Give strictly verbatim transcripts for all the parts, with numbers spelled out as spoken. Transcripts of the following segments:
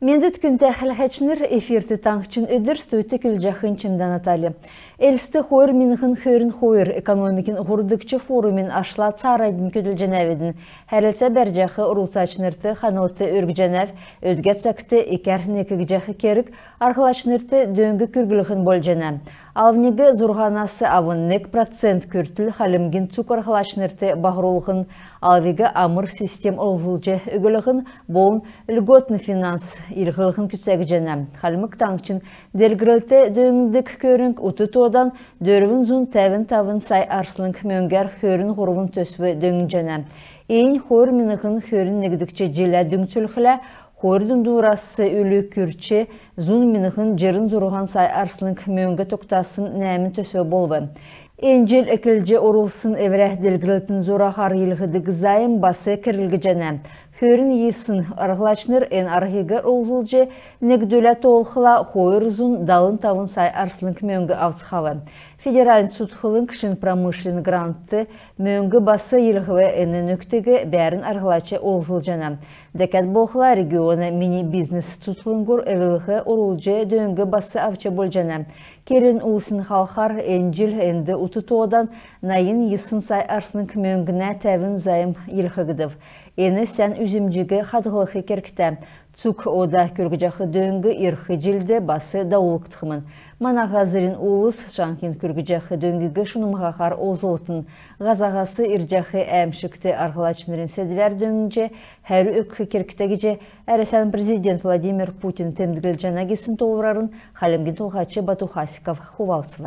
Мендвт, күндтә хәләһәчнр! Эфирт «Таңһчин өдр», студьд көдлҗәхнь Чимдә Наталья. Элстд хойр миңһн хөрн хойр экономикин һурвдгч форумин ашла цааранднь көдлҗәнәвидн. Хәрлцә бәрҗәх орлцачнрт ханлт өргҗәнәв. Өдгә цагт икәр некгдҗәх керг арһлачнрт дөң күрглһн болҗана. Алвнь зурһанас авн нег процент күртл хальмгин цуг арһлачнрт баһрулһн, алвиг амр систем олзлҗ өглһн болн льготн финанс илгәлһн күцәгдҗәнә. Хальмг Таңһчин делгрлтд дөңндг көрңг ут тоодан дөрвн зун тәвн тавн сай арслң мөңгәр хөрн һурвн төсв дөңнҗәнә. Эннь хойр миңһн хөрн негдгч җиллә дүңцүлхлә, хойр дундурас үлү күрч, зун миңһн җирн зурһан сай арслң мөңг тогтасн нәәмн төсв болв. Эн җил эклҗ орулсн эврә делгрлтин зураһар илгәгддг займ бас керглгдҗәнә. Хөрн йисн арһлачнр эн арһиг олзлҗ негдүлә тоолхла, хойр зун далн тавн сай арслң мөңг авцхав. Федеральн цутхлң шин промышленн грантд мөңг бас илгәв. Эн нөкдиг бәәрн арһлач олзлҗана. Дәкәд болхла, региона «Мини бизнес» цутхлңгур эрлһ орулҗ дөң бас авч болҗана. Келн улсин халхар эн җил энд ут тоодан найн йисн сай арслң мөңгнә тәвн займ илгәгдв. Эн сән үзмҗиг хадһлх кергтә. Цуг ода күргҗәх дөң ирх җилд бас давулгдхмн. Мана һазрин улс чанхин күргҗәх дөңгиг шунмһаһар олзлтн. Һазаһас ирҗәх әәмшгт арһлачнрин седвәр дөңнҗ хәрү өгх кергтә гиҗ Әрәсән президент Владимир Путин темдглҗәнә гисн тоолврарн Хальмгин Толһач Бату Хасиков хувалцв.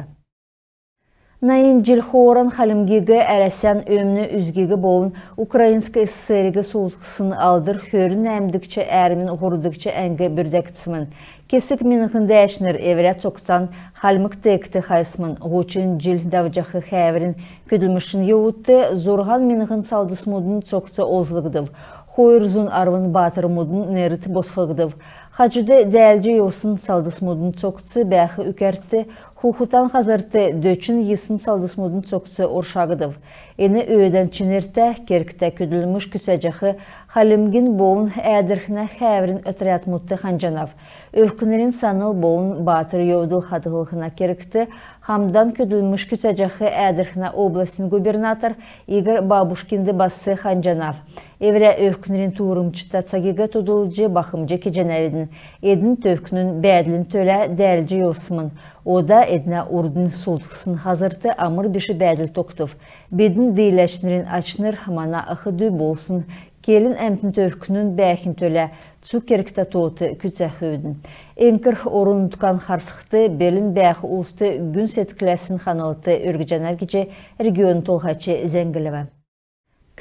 Найн җил хооран Хальмгиг Әрәсән Өмн үзгиг болн Украинск ССР-иг сулдхсн Алдр хөрн нәәмдгч әәрмин һурвдгч әңг бүрдәгдсмн. Кесг миңһн дәәчнр эврә цогцан хальмг теегт хайсмн. Һучн җил давҗах хәәврин көдлмшин йовудт зурһан миңһн салдсмудын цогц олзлгдв. Хойр зун арвн баатрмудын нерд босхгдв. Хаҗуд дәәлҗ йовсн салдсмудын цогц бәәх үкәрт Хулхутан һазрт дөчн йисн салдсмудын цогц оршагдв. Эн өөдән чинртә, кергтә көдлмш күцәҗәх Хальмгин болн Әәдрхнә хәәврин отрядмудт ханҗанав. Өвкнрин санл болн баатр йовдл хадһллһна кергт хамдан көдлмш күцәҗәх Әәдрхнә областин губернатор Игорь Бабушкинд бас ханҗанав. Эврә өвкнрин туурмҗта цагиг тодлҗ бахмҗ кеҗәнәвидн. Эдн төвкнүн бәәдлин төлә дәәлҗ йовсмн. Ода эднә урднь сулдхсн һазрт амр биш бәәдл тогтв. Бидн, дииләчнрин ачнр, мана ах-дү болсн келн-әмтн төвкнүн бәәхин төлә цуг кергтә тоот күцәхвидн. Эңкр орн-нутган харсхд белн бәәх улст гүн седкләсн ханлт өргҗәнәв гиҗ региона толһач зәңглв.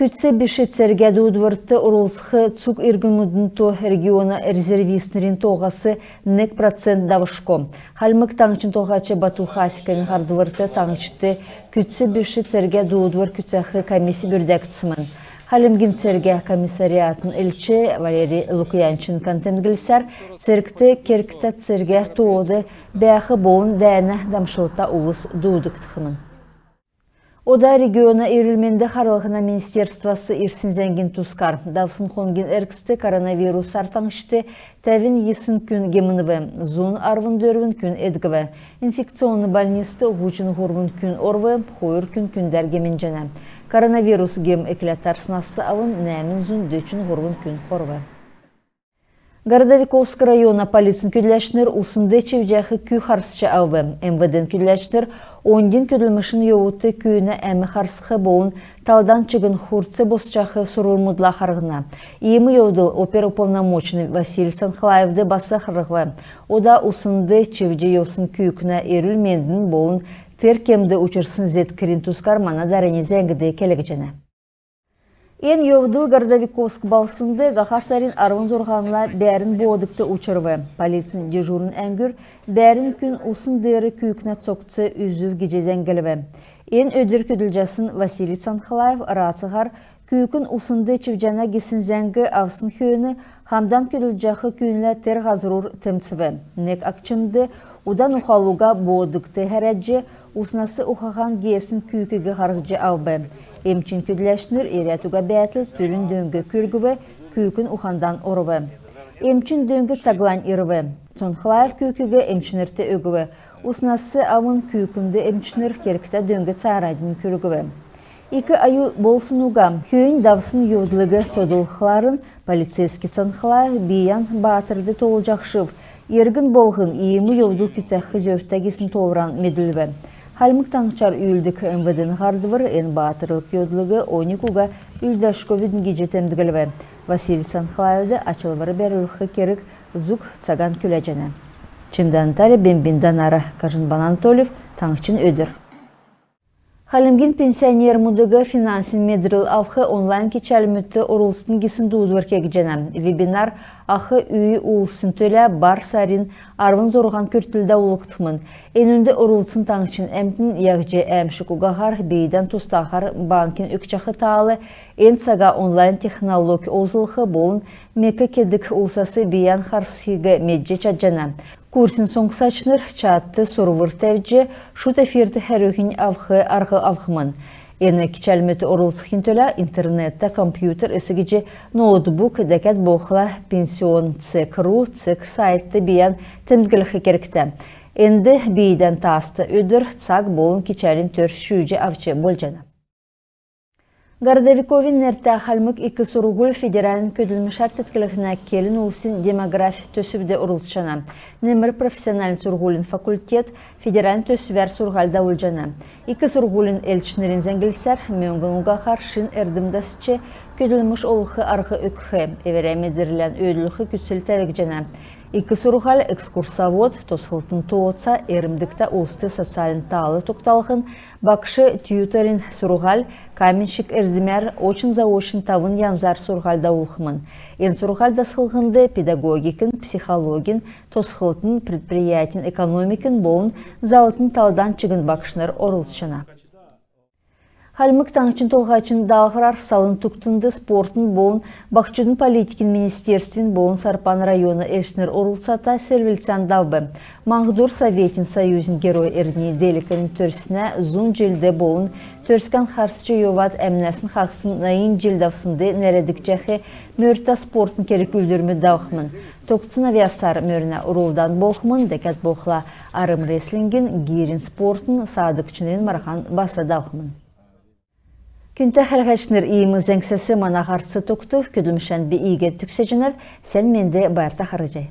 Күцц биш цергә дуудврт орлцх цуг иргнмүдин то региона резервистнрин тоһас нег процент давшго. Хальмг Таңһчин Толһач Бату Хасиковин һардврт таңһчд күцц биш цергә дуудвр күцәх комисс бүрдәгдсмн. Хальмгин цергә комиссариатын элч Валерий Лукьянченкон темдглсәр, цергт кергтә цергә тоод бәәх болн дәәнә дамшлта улс дуудгдхмн. Ода региона эрүл-менд харлһна министерствас ирсн зәңгин тускар. Давсн хонгин эргцд коронавирусар таңһчд тәвн йисн күн гемнв, зун арвн дөрвн күн эдгв. Инфекционн больницд һучн һурвн күн орв, хойр күн күндәр гемнҗәнә. Коронавирус гем экләд тарснас авн нәәмн зун дөчн һурвн күн хорв. Городовиковск района полицин көдләчнр уснд чивҗәх күү харсҗ авв. МВД-н көдләчнр оньдин көдлмшин йовудт күүнә әм харсх болн талдан чигн хурц босҗах сурврмудла харһна. Иим йовдл оперуполномоченный Василий Санхлаевд бас харһв. Ода уснд чивҗ йовсн күүкнә эрүл-мендин болн тер кемд учрсн зеткрин тускар мана дарани зәңгд келгдҗәнә. Эн йовдл Городовиковск балһснд һаха сарин арвн зурһанла бәәрн боодгт учрв. Полицин дежурн әңгүр бәәрн күн усн деер күүкнә цогц үзв гиҗ зәңглв. Эн өдр көдлҗәсн Василий Санхлаев рацияһар күүкн уснд чивҗәнә гисн зәңг авсн хөөн хамдан көдлҗәх күүнлә тер һазрур темцв. Нег агчнд удан ухалуга боодгт хәрәдҗ, уснас ухаһан геесн күүкиг һарһҗ авв. Эмчин көдләчнр ирәд уга бәәтл, түрүн дөң күргв, күүкн ухандан орв. Эмчин дөң цаглань ирв. Цонхлаев күүкиг эмчнрт өгв. Уснас авн күүкнд эмчнр кергтә дөң цааранднь күргв. Ик аюл болсн уга. Хөөннь давсн йовдлыг тодлхларн, полицейский Цонхлаев бийән баатрд тоолҗахшв. Иргн болһн иим йовдл күцәх зөвтә гисн тоолвран медүлв. Хальмг Таңһчар үүлддг МВД-н һардвр эн баатрлг йовдлыг оньг уга үлдәшговидн гиҗ темдглв. Василий Цонхлаевд ачлвр бәрүлх керг зуг цаган күләҗәнә. Чимдән Тари, Бембин Данара, Кажнбан Анатольев, Таңһчин өдр. Хальмгин пенсионермудыг финансин медрл авх онлайн кичәлмүдт орлцтн гисн дуудвр кегдҗәнә. Вебинар ах үй улсин төлә бар сарин арвн зурһан күртл давулгдхмн. Энүнд орлцсн таңһчин әмтн яһҗ әәмшг угаһар бийдән тустаһар банкин өгчәх таал, эн цага онлайн технологь олзлх болн мек кедг улсас бийән харсхиг медҗ чадҗана. Курсин соңсачнр чатд сурвр тәвҗ, шуд эфирт хәрүһинь авх арһ авхмн. Эн кичәлмүдт орлцхин төлә интернеттә компьютер эс гиҗ ноутбук, дәкәд болхла пенсионцег ру цег сайтд бийән темдглх кергтә. Энд бийдән тааста өдр, цаг болн кичәлин төр шүүҗ авч болҗана. Городовиковин нертә Хальмг ик сурһуль федеральн көдлмшәр тетклһнә келн улсин демографь төсвд орлцҗана. Немр профессиональн сурһулин факультет федеральн төсвәр сурһуль давулҗана. Ик сурһулин элчнрин зәңглсәр, мөңгн угаһар шин эрдм дасч, көдлмш олх арһ өгх, эврә медрлән өөдлүлх күцл тәвгдҗәнә. Ик сурһуль экскурсовод, тосхлтын тооца, эрмдгтә улст социальн таал тогталһн, багш-тьюторин сурһуль, каменщик эрдмәр очн-заочн тавн янзар сурһуль давулхмн. Эн сурһуль дасхлһнд педагогикин, психологин, тосхлтын, предприятин экономикин болн заллтын талдан чигн багшнр орлцҗана. Хальмг Таңһчин Толһачин даалһврар Салын тугтнд спортын болн баһчудын политикин министерствин болн Сарпан района элчнр орлцата селвлцән давв. Маңһдур Советин Союзин Герой Эрдни Деликовин төрснә зун җилд болн Төрскән харсҗ йовад әмнәсн хаһцсн найн җил давснд нерәдгдҗәх мөртә спортын керг-үүлдврмүд давхмн. Тогтсн авъясар мөрнә урлдан болхмн, дәкәд болхла армрестлингин, гирин спортын, саадгчнрин марһан бас давхмн. Күндтә хәләһәчнр, иим зәңгсәс мана һарц тогтв. Көдлмшән би иигәд төгсәҗәнәв. Сән менд, байрта харһий.